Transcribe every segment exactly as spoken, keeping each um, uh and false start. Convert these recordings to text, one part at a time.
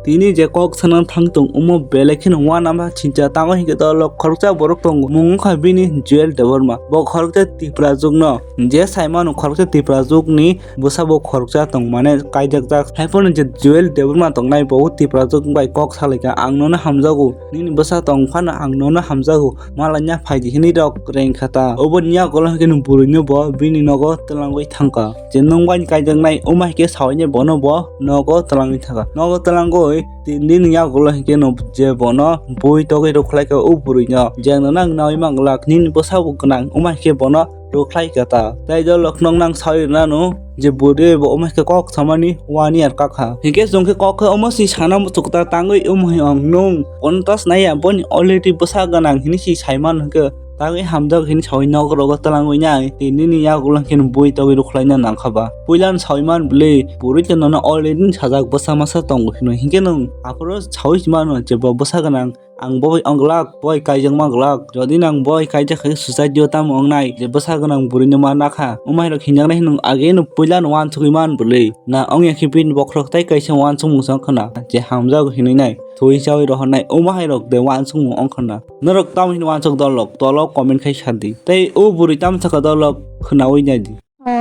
Tini je kok sana thang tong omo belai kheno uanama chincha, tango hinkhe dolo khoroksa borok tongo, mung wngkha bini Joel Debbarma. Bo khoroksa Tiprajwkno, je saimano khoroksa Tiprajwkni bwsa bo khoroksa tong mane kaijakjak. Haiphano je Joel Debbarma tongnai bo Tiprajwk bai kok salaikha, "Ang nono hamjago, nini bwsa tong phano ang nono hamjago, malaina phaidi," hinwi rok rengkha ta. Oboni yagulo hinkhe bwrwino bo bini nogo twlangwi thangkha. Je nwng bai kaijaknai, omo hai khe saui nai bono bo nogo twlangwi thangkha. Nogo twlangwi tin din ni yagulo hinkhe no je bono bui togwi rwkhlai kha o bwrwi no. Je ang nono ang naui manglak, nini bwsa bo gwnang, omo hai khe bono rwkhlai kha ta. Tai dolo khwnang nang saui rwnano je bwrwi bo omo hai khe kok samani one year kakha. Hinkhe chwng khe kok khe omo si sana muchuk ta tangwi omo hai ang nwng kono ta sinai ya, boni already bwsa gwnang hinwi si saimano hinkhe. Tangwi hamjak hinwi saui nokrogo twlangwi nai, tei nini yagulo hinkhe bui togwi rwkhlaina nangkha ba. Puilano saui man bwlwi, bwrwi tei nono already sajak bwsa masa tongo hinwi. Hinkhe nwng aphuru saui mano je bo bwsa gwnang, ang bo bai wng glak, bo bai kaijakma glak. Jodi nang bo bai kaijak khe suicide o tamo wngnai, je bwsa gwnang bwrwino ma nakha. Omo hai rok hinjaknai hinwi ageno puilano uansugwi man bwlwi. Na wngya khe bini bokhorok tei kaisa uansukmung se wngkha na, je hamjago hinwi nai. Thwi chaui rohornai omo hai rok de uansukmung wngkha na. Norok tamo hino uansuk dolok, tolo comment khai sadi. Tei o bwrwi tamo sakha dolok khwnaui naidi. O,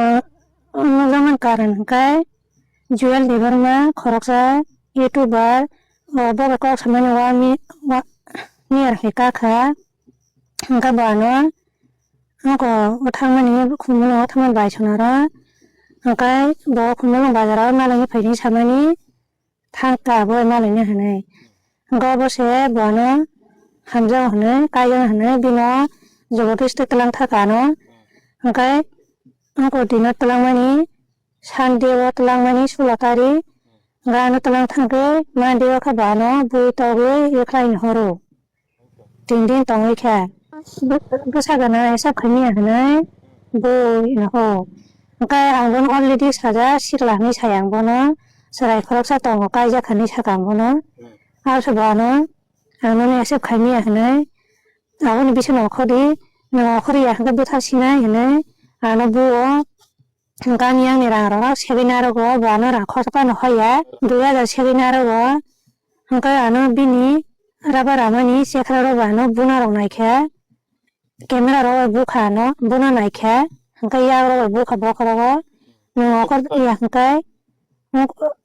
o nokjakmani karon hwnkhe Joel Debbarma khoroksa YouTuber, o bo bai kok samani wa mi, wa, miyar hai kakha. Hwnkhe bo ano nokho o thangmani, khumulwngo thangmani bai sonaro. Hwnkhe bo khumulwng bazaro malaini phaini samani thangkha bo malaina hinwi. Hwnkhe obo se bono hamjak hinwi, kaijakna hinwi bino jobotisti twlang thaka ano. Hwnkhe wngkha dino twlangmani, Sunday o twlangmani sulo tarik. Hwnkhe ano twlang thangkhe Monday o khe bono bui togwi rwkhlaini horo. Tin din tongwi khe. Bwsa gana accept khaimya hinwi bui hino. Hwnkhe ang bono already sajak sikla hinwi sai ang bono. Chwrai khoroksa tongo kaijak hinwi saka ang bono. Abo se bono ang nono accept khaimya hinwi. Aboni bising okhordi, nwng okhorya hwnkhe bwthar sinai hinwi ano buo. Gani ani rang rok segwi narogo, bo ano rang khoroksa no hoya, dui hajar segwi narogo. Hwnkhe ano bini rubber ramani chekhra rok bo ano buna rok naikha, camera rok bai bukha ano, buna naikha, hwnkhe yak rok bai bukha bokhorogo. Nwng okhor ya hwnkhe,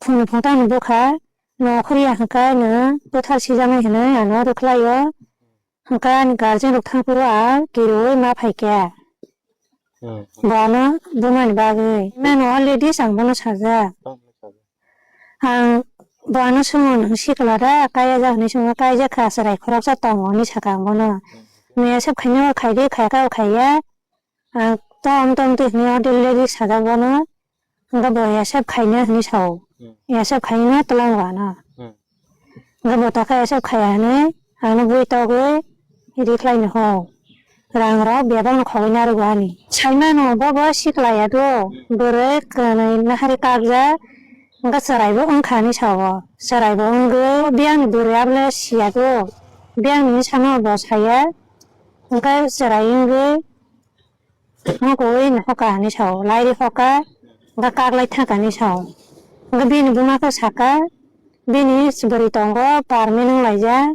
phunu phungtang ni bukha, nwng okhor ya hwnkhe nwng bwthar sijaknai hinwi ano rwkhlaio. Hwnkhe ani guardian rok thangphuru ang kiriui ma phaikha. Hmm. Bono bumani bagwi. Mano already ang bono sajak. Tamo sajak. Ang bono swngo, "Nwng sikla da, kaya jak?" hinwi swngo, "Kaijak kha, chwrai khoroksa tongo," hinwi sakha ang bono. Hmm. Nwng accept khainai o khaidi, khayakha o khaiya. Ang tom tom twi hinwi already sajak bono. Hwnkhe bo accept khaina hinwi sao. Hmm. Accept khaina twlang rw ano. Hmm. Hwnkhe bo takhe accept khaiya hinwi ano bui togwi rikhlaino ho. Rang rok bebak no khogwi narwgo ani. Saimano bobo sikla ya do. Hmm. Bwrwi kwnwi nahari kakjak. Hwnkhe chwrai bo wngkha hinwi sao. Chwrai bo wngwi biyang ni bwrwi abo le siya do. Biyang ni hinwi sama bo saya. Hwnkhe chwrai wngwi Hwnkhe ui no hoka hinwi sao, lairi hoka, hwnkhe kaklai thangkha hinwi sao. Hwnkhe bini buma khe saka, bini bwrwi tongo, permanent wnglaijak,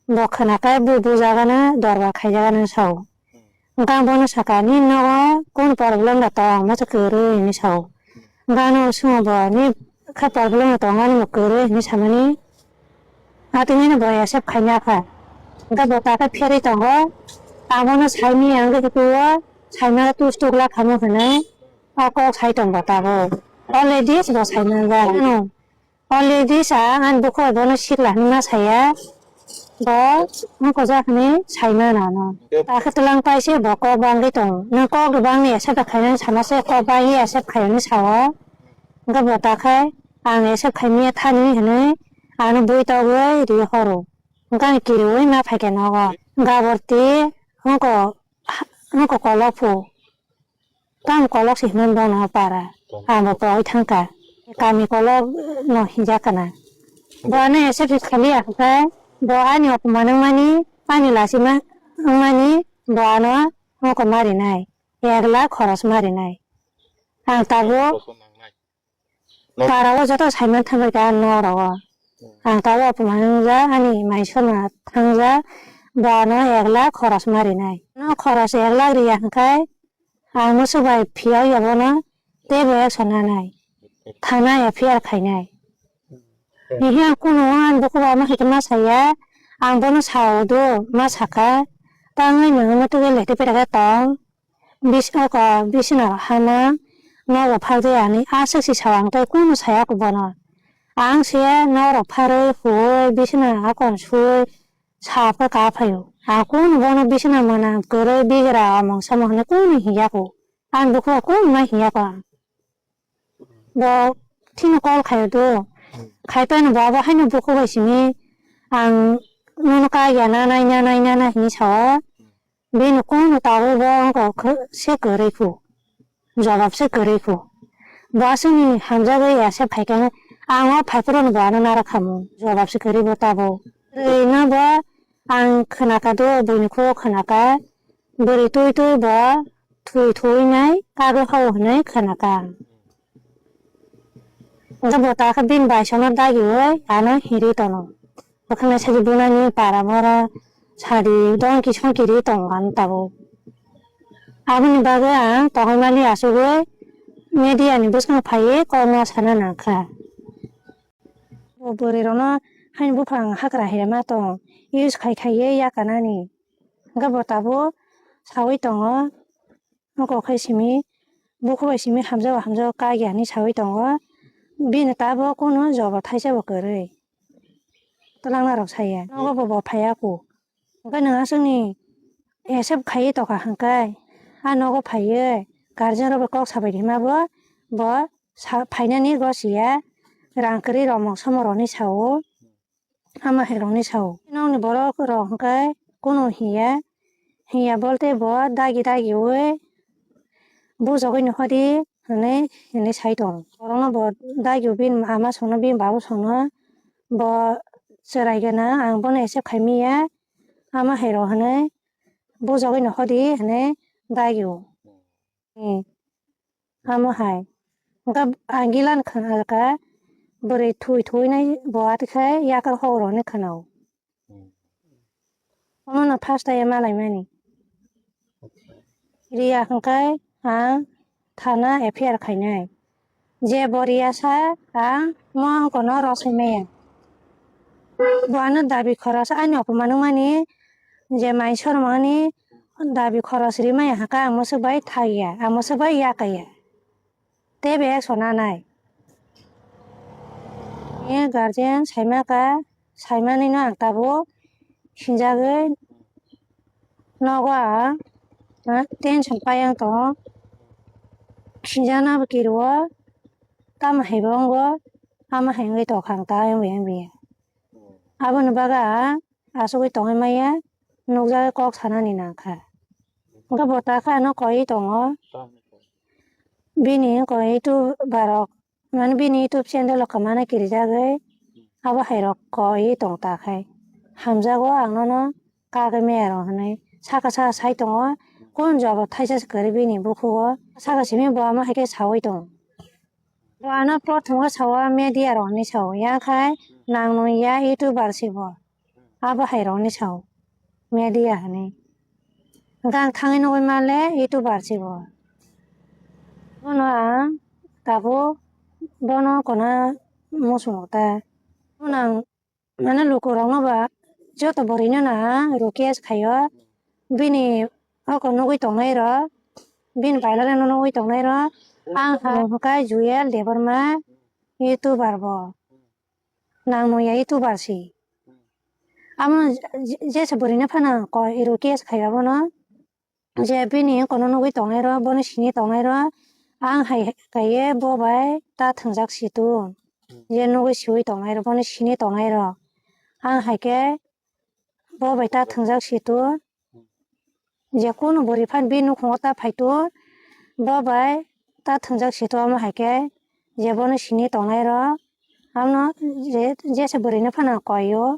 bo khwnakhe bo bujagano dorbar khaijagano sao. Hwnkhe ang bono saka, "Nini nogo kunu problem da tong, masa kwrwi?" hinwi sao. Hwnkhe ano swngo bo, "Ni khe problem da tong, ani bo kwrwi?" hinwi samani. Atwmani bo accept khaina kha. Hwnkhe bo takhe pherwi tongo. Abono saimanya wngwi tuo, saimano tus tukla khamu hwnwi o kok sai tongo tabuk. Already bo saimanja. Ano, already sa ani bukhuk bono sikla hinwi ma saya. Bo wngkojak hinwi saimano ano. Takhe twlang paise bo kok bangwi tongo. Nwng kok bangni accept khainani sana se kok bangwi accept khainani sao. Hwnkhe bo takhe ang accept khaimanya thani hinwi ano bui togwi ri horo. Hwnkhe ang kiriui ma phaikha nogo. Gaborti wngko, wngko kolok phu. Tamo kolok se hinwi bono para. Abo pogwi thangkha. Kami kolok no hinjak kana. Bo ano accept khailiya hwnkhe bo ani opoman wngmani, ani lachima wngmani bo ano wngko marinai. Ek lakh khoros marinai. Ang tabuk Para o joto saiman thangwi ka nok rogo. Ang tabuk aphuman wngjak, ani mai sona thangjak, bo ano ek lakh khoros ma rinai. No khoros ek lakh riya hwnkhe, ang musu bai phiyok ya bono teibo action nanai, thana F I R khainai. Hihi ang kunu ani bukhuk bai ma hai khe ma saya, ang bono sao do, ma sakha, ta wngwi nwng omo twi le tei pera khe tong. Bis-, oko bisina hama nogo phak de ani aswk si sao ang tei kunu saya kho bono. Ang se norok pharwi huwi bisina akon suwi sap khe ka phaio. Ang kunu bono bisina mwnam kwrwi bigra omong somong hinwi kunu hiya kho. Ang bukhuk kunu ma hiya kho ang. Bo thino call khaio do. Khai phano bo abo haino bukhuk bai simi ang nono kagya nanai, nanai, nanai hinwi sao. Bini kunu tabuk bo wngkha khe se kwrwi kho, jobab se kwrwi kho. Bo aswkni hamjagwi ya se phaikhe ang o phaiphuru bo ano narwk khamu, jobab se kwrwi bo tabuk. Kwrwino bo ang khwnakha do, buini khugo khwnakha, bwrwi twi twi bo thwi thwi nai kagwi hao hwnwi khwnakha ang. Hwnkhe bo takhe bini baisono dagiwi ano hiri tono. Bwkhwnai sadi bunani para boro sadi dongki songki ri tongo ano tabuk. Aboni bagwi ang tongwi mani achugwi media ni bwskango phaiwi kokno sana nangkha. Bo bwrwi rokno haini buphang hakra hai ma tong use khai khaiwi yakanani. Hwnkhe bo tabuk sawi tongo. Nokok hai simi, bukhuk bai simi hamjao hamjao kagya hinwi sawi tongo. Bini tabuk kunu jobo thaisa bo kwrwi. Twlangna rok saya. Nogo bo bo phaiya kho. Hwnkhe nwng aswkni accept khaiwi tongkha hwnkhe, a nogo phaiwi guardian rok bai kok sabai rima bo, bo sa-, phainani gosiya rang kwrwi romok somorok hinwi sao. Ama hai rokni sao. Nokni borok rok hwnkhe kunu hiya, hiya bolte bo dagi dagi ui bujagwi nohodi hinwi, hinwi sai tongo. Borokno bo dagi bini ama songno bini babu songno bo chwrai gana ang bono accept khai manya ama hai rok hinwi bujagwi nohodi hinwi dagi o. Hmm. Amo hai. Hwnkhe ang gila no khna kha, bwrwi thwi thwi nai bo atwkhe yakar hok rw hinwi khna o. Hmm. Omo no first time malai mani. Acha. Riya hwnkhe ang thana F I R khainai. Je bo riya sa ang mo wngkha no rw sai maya. Bo ano dabi khoros ani opoman wngmani je mai sormani dabi khoros rimaya hwnkhe ang mwswk bai thaiya, ang mwswk bai yakaiya. Tei bai action nanai. Ni guardian saimaka, saimani no ang tabuk sinjagwi nogo ang, ha, tension pai ang tongo. Sinjakna bo kirio, tamo hai bo wngo, amo hai wngwi tongkha ang ta ayang bai ayang bai. Aboni bagwi ang asugwi tongwi maya, nukjagwi kok sanani nangkha. Hwnkhe bo takhe ano koiwi tongo. Bini wngkha YouTube barok, mane bini YouTube channel o kwmana kirijagwi abo hai rok koiwi tong takhe. Hamjago ang nono kagwi maya rok hinwi saka saka sai tongo. Kunu jabo thaisa se kwrwi bini bukhugo. Saka simi bo amo hai khe sawi tongo. Bo ano prothom o sao media rok hinwi sao. Yakhai nang nung ya YouTuber se bo. Abo hai rok hinwi sao. Media hinwi. Hwnkhe ang thangwi nugwi manle YouTuber se bo. Bono ang tabuk bono kona muchungo ta. Bono ang mane lukurokno ba joto bwrwino no ang request khaio. Bini oko nugwi tongnai rok, bini bailari no nugwi tongnai rok. Ang ha hwnkhe Jewel Debbarma YouTuber bo. Nang nung ya YouTuber se. Amo je-, jesa bwrwino phano koi request khai abono. Je bini kono nugwi tongnai rok, bono sini tongnai rok. Ang hai kaiye bo bai ta thwngjak si tun. Je nugwi siwi tongnai rok, bono sini tongnai rok. Ang hai khe bo bai ta thwngjak si tun. Je kunu bwrwi phano bini nukhungo ta phai tun, bo bai ta thwngjak si tun, omo hai khe je bono sini tongnai rok, abono je, jesa bwrwino phano koi o,